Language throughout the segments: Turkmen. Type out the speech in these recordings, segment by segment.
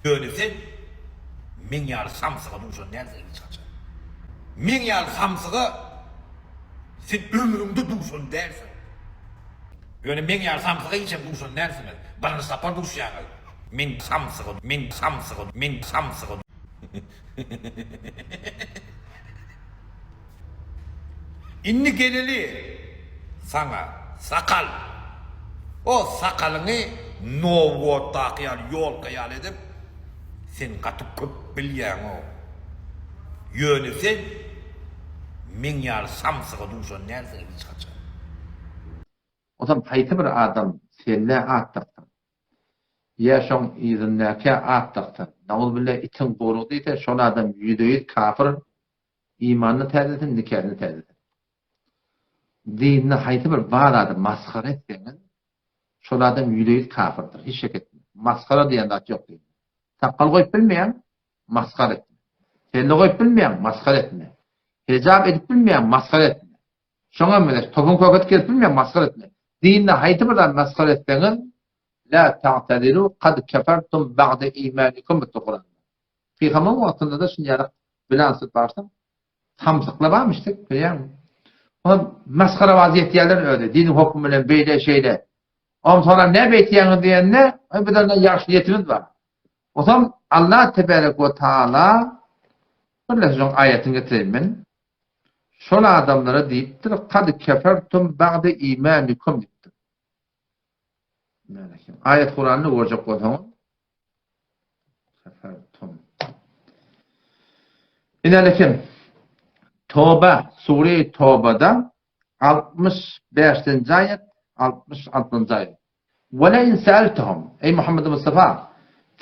Ýöne sen meň ýaly samsyga duşan dälsiň hiç haçan. Meň ýaly samsyga sen ömrüňde duşan dälsiň. Ýöne meň ýaly samsyga hiç hem duşan dälsiňiz. Birinji sapar duşýaňyz. Men samsyga, men samsyga, men samsyga. Indi geleli saňa, sakal. O sakalyňy Nowgoddaky ýaly ýolka ýaly edip, sen gaty köp bilýäň-ow. Ýöne sen meň ýaly samsyga duşan dälsiň hiç haçan. Onsoň haýsy bir adam selle at daksa, ýa şoň yzyndakä at daksa, nauzubilla itiň guýrugy diýse, şol adam ýüzde-ýüz kafir, imanyny täzelesin, nikasyny täzelesin. Dinde haýsy bir bar zady masgara etseňiz, şol adam ýüzde-ýüz kafirdir, hiç şek etme. Masgara diýen zat ýok dinde. Sakgal goýup bilmeýäň, masgara etme. Selle goýup bilmeýäň, masgara etme. Hijap edip bilmeýäň, masgara etme. Şoňa meňzeş, topuň kökesi kesip bilmeýäň, masgara etme. Dinde haýsy bir zady masgara etseňiz, La ta'taziru kad kefertum ba'de imanikum diýipdir Kuranda. Pygamber wagtynda-da şuny ýaly bilansyz barsaň, samsyklar barmyş-da, bilýäňmi? Olam masgarabaz ýetýärler özi, diniň hökümi bilen beýle, şeýle. Onsoňam näme etýäňiz diýende, biz onda ýagşy niýetimiz bar. Onsoň Allah tebarek we taala birleşiň aýatyny getireýin men. Şol adamlara diýipdir, kad kefertum ba'de imanikum diýipdir. Aýat Kuranda görjek bolsaňyz Kefertum. Ine kim? Toba, sure Tobada 65-nji aýat, 66-njy aýat. Ve le in sa'altahum, eý Muhammed Mustafa,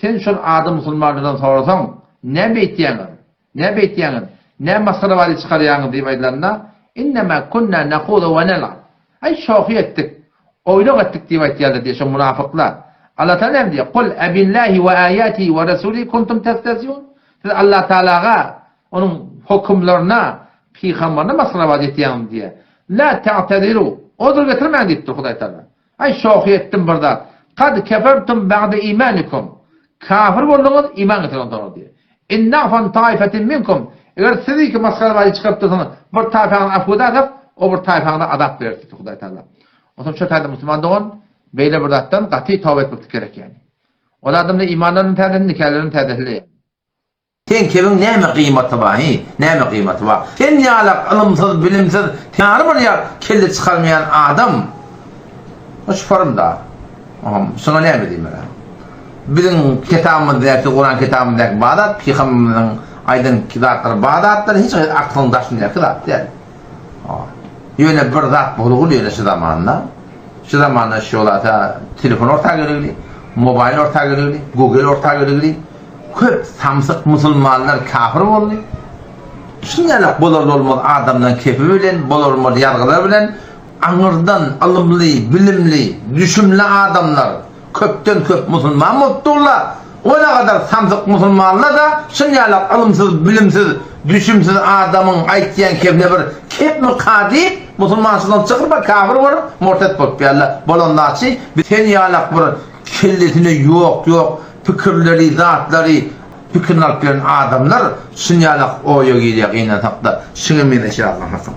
sen şol ady musulmanlardan sorasaň, näme etýäňiz? Näme etýäňiz? Näme masgarabazy çykarýaňyz diýip aýdylanda, Innema kunna nahudu we nel'ab. Aý, şohy etdik, oýnak etdik diýip aýtýarlar diýýär şo munafyklar. Allah Taala näme diýýär? Kul abillahi we aýatihi we rasulihi kuntum testehziun. Siz Allah Taalaga, onuň hökümlerine, pygamberine masgarabaz etýäňiz diýýär. La ta'taziru. Ozur getirmäň diýipdir Hudaý Taala. Aý şohy etdim bir zat. Kad kefertum ba'de imanikum. Kafir bolduňyz iman getiren soňra diýýär. In na'fu an taifetin minkum. Eger siz iki masgarabazy çykaryp dursaňyz, bir taýpaňyzy afw edärsek, o bir taýpaňyza azap bereris diýipdir Hudaý Taala. Onsoň şo taýda musulman dogan beýle bir zatdan gaty toba etmeklik gerek ýaly. Ol adamda imanlaryny täzelesin, nikalaryny täzelesin. Seň kebiň näme gyýmaty bar, hi, näme gyýmaty bar? Sen ýalak ylymsyz, bilimsiz, ýary bir ýa kelle çykarmaýan adam. Şuparym-da. Oňam, şuňa näme diýmeli? Biziň kitabymyzdaky, Kuran kitabymyzdaky bar zat, pygamberimiziň aýdan zatlary bar zatlar, hiç haýsy aklyň daşyndaky zat däl. Ýöne bir zat bolguly ýöne şu zamanda. Şu zamanda şu ýolata telefon orta gelegli, mobaýl orta gelegli, Google orta gelegli. Köp samsyk musulmanlar kafir boldy. Şunýalak bolar-bolmaz adamlaň kepi bilen, bolar-bolmaz ýazgylar bilen aňyrdan ylymly, bilimli, düşümli adamlar köpden-köp musulman bolup durlar. Ona gadar samsyk musulmanlar-da şunýalak ylymsyz, bilimsiz, düşümsiz adamyň aýtýan kepine bir kepmi-ka diýip, musulmançylykdan çykyp, kafir bolup, murtet bolup ýaly bolandaçy, sen ýalak bir kellesine ýok-ýok pikirleri, zatlary pikirini alyp gelen adamlar şunýalak oýa girýär gynansakda. Şuňa meňzeş ýazgylar hakyň.